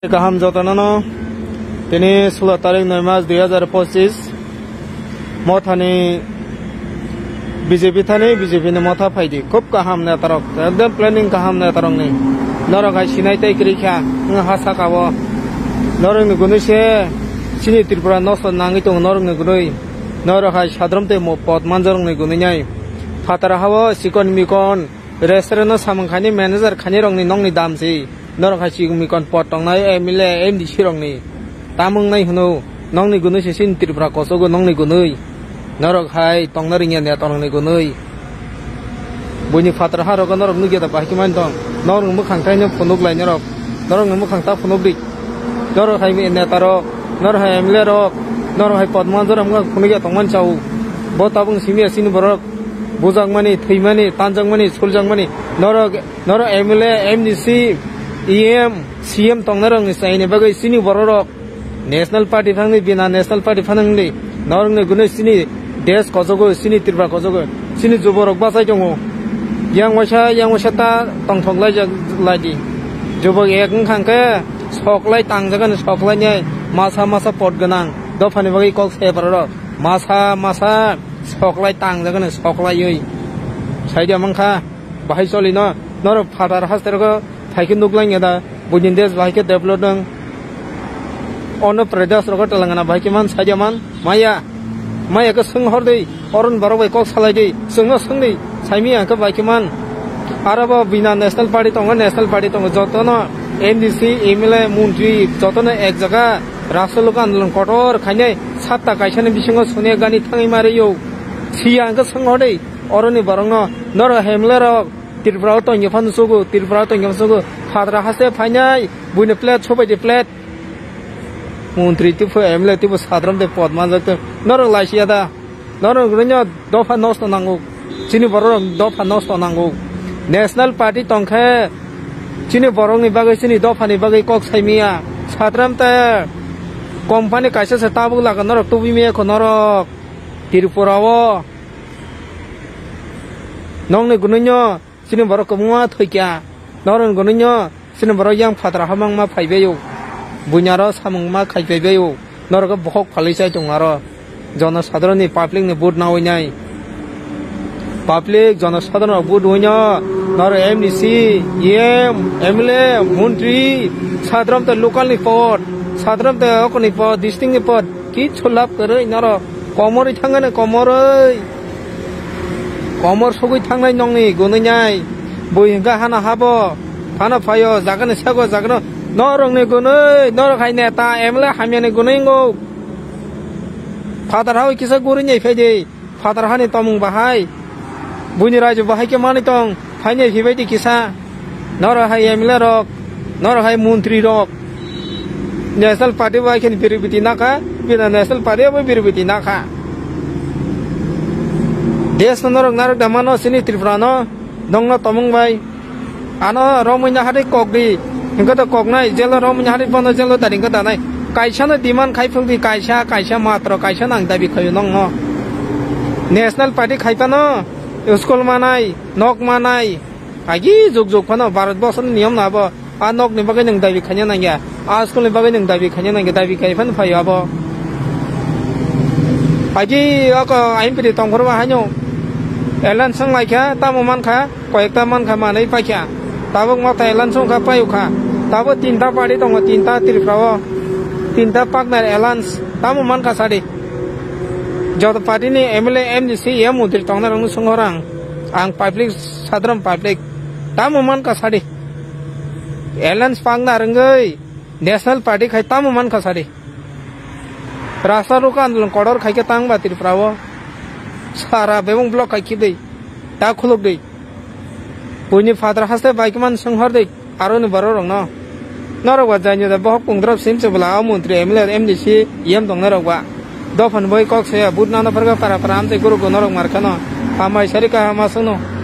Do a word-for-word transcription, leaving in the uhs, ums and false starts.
Kaham jotono no. Tini sulo tarik noi mas dui hazar pochis. Mothani B J P thani B J P ni motha phaidi. Khub kaham netarok. Ekdom planning kaham netarok ni. Norok hai sinai tei kwrwi kha. Wng ha saka o. Norok ni gunui se chini Tripura nosto nangwi tongo norok ni gunui. Norok hai sadrom tei mo-, pot manjak rok ni gunui nai. Phatara hao sikon mikon. Restaurant no samung khaini manager khaini rokni nokni dam si. Norok hai chikon mikon pot tongnai M L A, M D C rokni. Tamung nai hwno nokni gunui se chini Tripura kosogo nokni gunui. Norok hai tongna ringya netarokni gunui. Buini phatara ha rogo norok nukya da bahai khe mani tong. Norokni mwkhang taino phunuk lai norok. Norokni mwkhang ta phunuk di. Norok hai netarok, norok hai M L A rok, norok hai pot manjak rok wngkha phunukya tongmani chao. Bo tabuk simi ya chini borok. Bujakmani, thwimani, tanjakmani, suljakmani, norok, norok M L A, M D C, E M, C M tongnairokni chaini bagwi chini bororok National Party phangni bina National Party phano wngdi. Norokni gunui chini desh kojogo, chini Tripura kojogo, chini juborok bachai tongo. Yang waisa, yang waisa ta tongthok laijak laidi. Jubok ek wngkha hwnkhe soklai tangjagani, soklainai masa masa pot gwnang dophani bagwi kok se bororok. Masa masa soklai tangjagani soklaiwi. Saidi amang kha bahai cholino norok phatar haste rogo phaikhe nuklai da buini desh bahai khe develop nang. Ono Pradesh rogo Telangana bahai khe man saidi man maya. Maya khe swng hor di, oron borok bai kok salai di, swngno swng di, saimi ang khe bahai khe man. Aro bo bina National Party tongo, National Party tongo, jotono M D C, M L A, montri jotono ek jaga. Rasta loka andolon kotor khainai satta kaisani bisingo Sonia Gandhi thangwi ma rwio. Siya hwnkhe swng hor di, oroni borokno, norok M L A rok Tripura o tongya phano sugo, Tripura o tongya phano sugo, phatar haste phainai, buino plate sobai di plate. Montri tipo, M L A tipo, sadrom de pod manjak te, norok lai siya da. Norok rwino dopha nosto nango. Chini borok dopha nosto nango. National Party tongkhe chini borokni bagwi, chini dophani bagwi kok saimiya. Satram te company kaisa se tabuk laga norok tubui miya kho norok. Tripura o nongni gununyo chini borok kwbangma thwikya. Norok gununyo chini borok yang phatar hamangma phaibaio. Buinyaro samungma khaiphaibaio. Norok bohok phalwi chai tongo aro. Jonosadharon ni public ni vote nawi nai. Public jonosadharon rok vote wino. Norok M D C, E M, M L A, montri, sadrom te local ni pod, sadrom te okoni pod, district ni pod. Kichu lab kwrwi norok komorwi thangani komorwi. Komor sogwi thangnai nongni gunui nai. Bui hwnkha hana habo. Hana phaio jagani sego jagano. Norokni gunui, norok hai neta M L A hamyani gunui wngo. Phatar hawi kisa guri nai phaidi. Phatar hani tomung bahai. Buini raiju bahai khe manwi tong. Phainai phibaidi kisa. Norok hai M L A rok, norok hai montri rok. National Party bai khe biribiti nakha, bina National Party bai biribiti nakha. Desh no norok narok da mano sini Tripura no, nongno tomung bai. Ano romwi na hari kok di, hingke to kok nai, jelo romwi na hari bono jelo daring ko danai. Kaisa no demand khai phung di, kaisa, kaisa matro, kaisa nang dabi khayo nongno. National Party khai pano, school manai, nok manai, Agi juk juk phano Bharat borsoni niyom no abo. A nok ni bagwi nwng dabi khaina nangya. A school ni bagwi nwng dabi khaina nangya. Dabi khai phano phaio abo. Agi oko M P tongphuru ba haino. Alliance wng lai kha, tamo man kha, koyekta man kha, manwi pai kha. Tabuk motha alliance wng kha, paio kha. Tabuk tinta party tongo, tinta Tripura o. Tinta partner alliance, tamo man kha sadi. Joto party ni M L A, M D C, ya montri tongnai rokno swngo rang. Ang public, sadharon public. Tamo man kha sadi. Alliance pangna rwngwi National Party khai tamo man kha sadi. Rasta roka andolon kotor khai khe tang ba Tripura o. Sara bebong block khai khibdi. Ta khuluk di. Buini phatar haste bai khe man swnghor di. Aroni borok rokno. Norok ba jainio da bohok pungdrab sim se bwla o montri M L A M D C yem tongnai rok ba. Dophani boi kok soya but nana pharkha para para amchai guru go norok mar khano. Hamai sari kaham aswkno.